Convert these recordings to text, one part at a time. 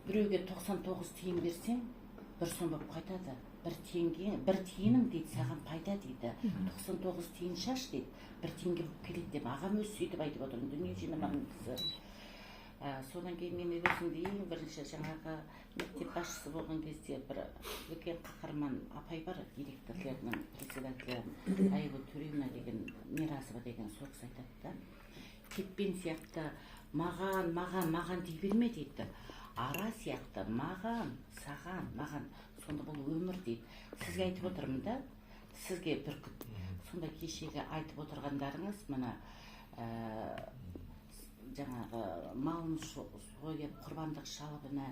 Біреуге 99 тиын берсең, 1 сом болып қайтады. Бір теңге, бір тиының, дейді, саған пайда, дейді. 99 тиын шаш, дейді, 1 теңге болып келеді деп ағам өзі сөйтіп айтып отыр, дүние жинамаған кісі. Содан кейін мен өзімді ең бірінші жаңағы мектеп басшысы болған кезде бір үлкен қаһарман апай бар, директорлерінің председателі Айгүл Төревна деген, Миразова деген, сол кісі айтады да: «Кетпен сияқты маған, маған, маған дей берме, – дейді, – ара сияқты маған, саған, маған, сонда бұл өмір», – дейді. Сізге айтып отырмын да, сізге, Бүркіт, сонда кешегі айтып отырғандарыңыз мына жаңағы малын сойып, құрбандық шалып, мына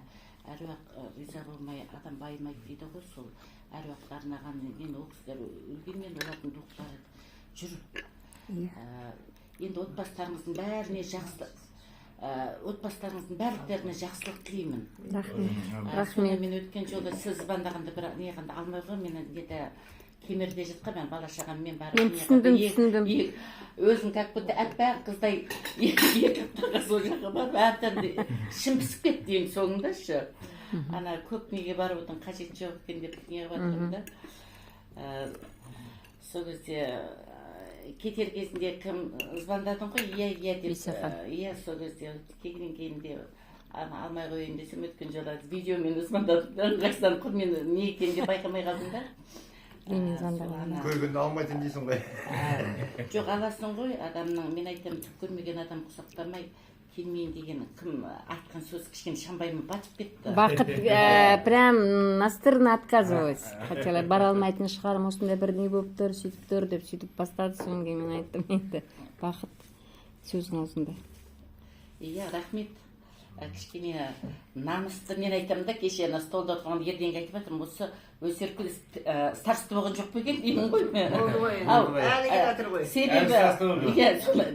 әруақ риза болмай, адам байымайды дейді ғой. Сол әруақты арнаған мен, ол кісілер өлгенмен, олардың духтары жүр. Енді отбасыларыңыздың бәріне жақсы, отбасыларыңыздың барлықтарына жақсылық тілеймін. Рахмет. Сонда Рахмет. мен өткен жолы сіз звондағанда бір неғанда алмай қойған, мен где-то Кемерде жатқан, мен бала шағаммен барып Мен не түсіндім, қылды, түсіндім. Өзім как будто аппақ қыздай 2 аптаға сол жаққа барып, әбден ішім пісіп кетті. Ең соңында ше, ана көп неге барудың қажеті жоқ екен деп не қылып жатырмын да. Сол кезде кетер кезінде кім звондадың ғой, иә деп. Бейсахан. Иә, сол кезде келгеннен кейін де ана алмай қояйын десем, өткен жолы видеомен звондадым да, ыңғайсызданып қалдым, мен не екенін де байқамай қалдым да. Мен Сол звондағанмын. Көргенде алмайтын дейсің ғой. Жоқ, аласың ғой адамның. Мен айтамын, түк көрмеген адам құсақтамай келмейін деген кім айтқан сөз кішкене шамбайыма батып кетті. Бақыт прям настырно отказывалась, хотела, бара алмайтын шығармын, осындай бір не болып тұр, сөйтіп тұр деп, сөйтіп бастады. Содан кейін мен айттым: «Енді, Бақыт, сөзің аузында». Иә, рахмет. Кішкене намысты мен айтамын да, кеше ана столда отырған Ерденге айтып жатырмын, осы өсеркүл староста болған жоқ па екен деймін ғой мен. Болды ғой енді. Ау, Әлі келе жатыр ғой. Себебі Әлі староста болып иә, соны